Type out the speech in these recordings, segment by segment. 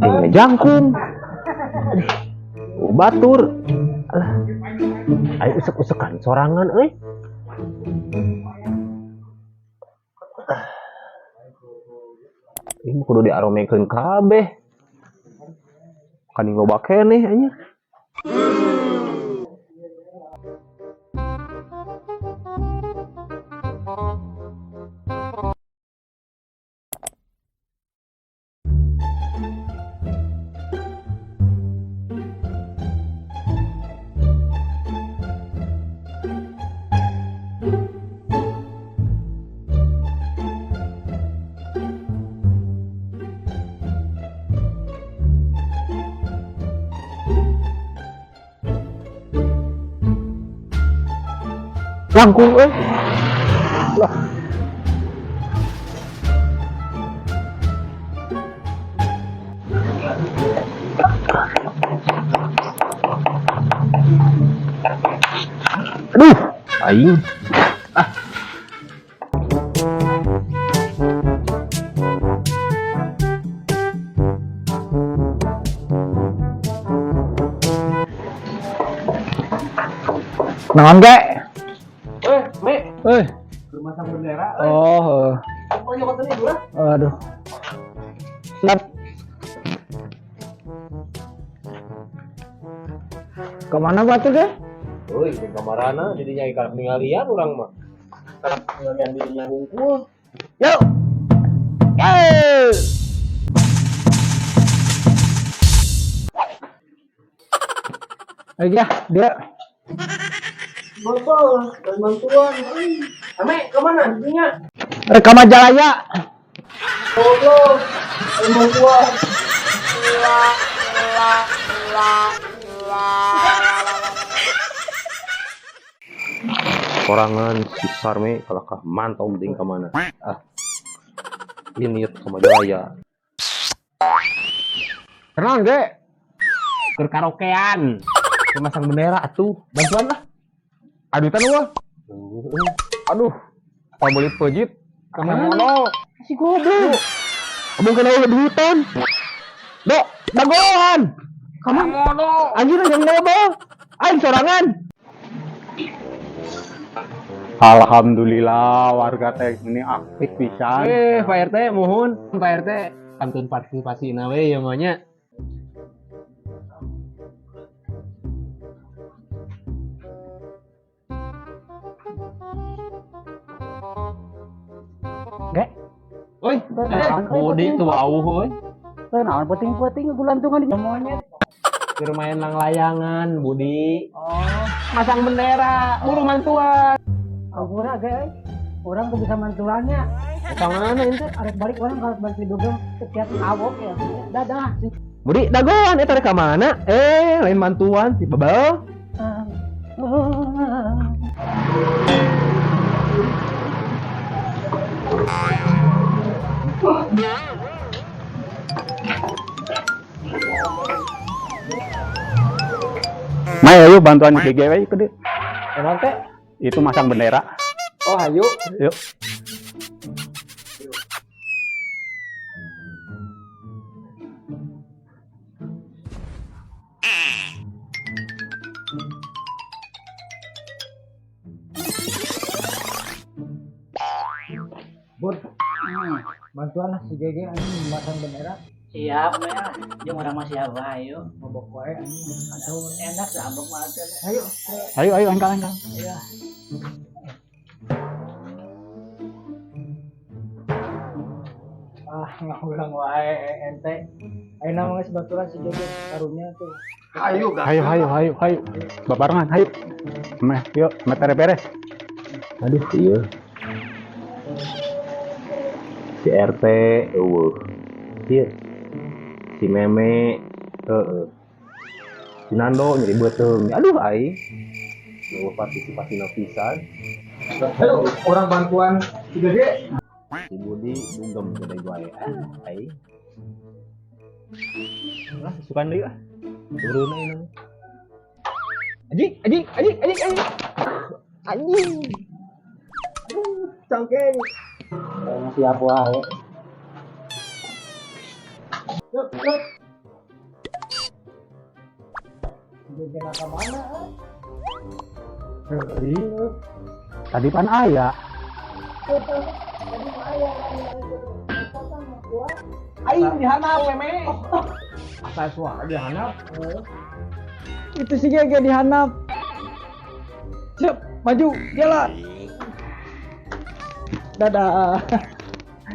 Aing jangkung. Aduh, oh, batur. Alah. Aing usek-usekan sorangan euy. Ini kudu diaromekeun kabeh. Kan loba keneh anjir. Langkung euy. Lah. Aduh, aing. Ah. Naon ge? Eh, Me, Eh, ke rumah sang bendera. Oh, Apa nyokotan itu lah? Aduh. Lap. Kemana batu ge? Euy, di kamarana jadinya ikan peningalian urang mah. Peningalian dirinya hungkul. Yuk. Yeay. Ayo ya, dia. Bapak, dan bantuan. Euy. Ame, kemana jadinya? Reka Majalaya. Goblok. Dan bantuan. Sorangan si Sarme kalakah mantau penting ke mana? Ah. Ini ke Majalaya. Kenal ge? Keur karaokean. Keur masang bendera atuh. Bantuan lah. Aduh tan eueuh. Aduh. Tak boleh pejit. Kemana? Mono. Si goblok. Abang kena ulah duitan. Dok, dagoan. Kamu mono. Anjir yang ngobrol. Aing sorangan. Alhamdulillah warga teh ini aktif pisan. Eh, Pak RT mohon, Pak RT pantun partisipasi nawe ya maunya. Ge. Oi, Budi tuh wau euy. Teu naon penting-penting gulantungan di monyet. Keur main langlayangan, Budi. Oh, Masang bendera, buru mantuan. ampura ge euy. Urang tuh bisa mantuannya. Masang mana ente? Arek balik orang kalau balik di dugem setiap awok ya. Dadah. Budi, dagoan eta rek ka mana? Eh, lain mantuan si Bebel. Mai ayo bantuan GGW ke dieu. Emang teh? Itu masang bendera. Oh, ayo. Yuk. Bud. Bantuan lah si GG anjing masang bendera. Siap, ya. Jeung urang mah siap wae, ayo. Mabok wae anjing. Aduh, enak sabuk mah teh. Ayo. Ayo ayo engkal engkal. Iya. Ah, ngulang wae ente. Ayeuna mah geus baturan si GG karunya tuh. Ayo ayo ayo ayo. Babarengan ayo. Meh yuk, meh beres. Aduh, iya. Si RT eueuh. Ieu. Si Meme heeh. Si Nando nyeri beuteung. Aduh aing. Eueuh partisipasi pisan. Ayo, orang bantuan si GG. Si Budi dugem gede wae. Ah, aing. Lah, sukan deui ah. Turun aing mah. Anjing, anjing, anjing, anjing, anjing. Anjing. Aduh, cangkeng. Siap wae. Ikut. Jadi ka mana? Iya. Tadi pan aya. Aing dihanap meme. Asa suara dihanap. Itu si Gege dihanap. Siap, maju, jalan. Dadah.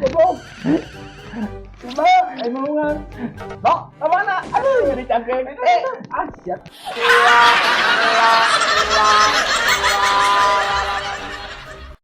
Goblok. Coba, ayo ngulungan. Dok, ke mana? Aduh, jadi cangkeng. Eh, ah, siap.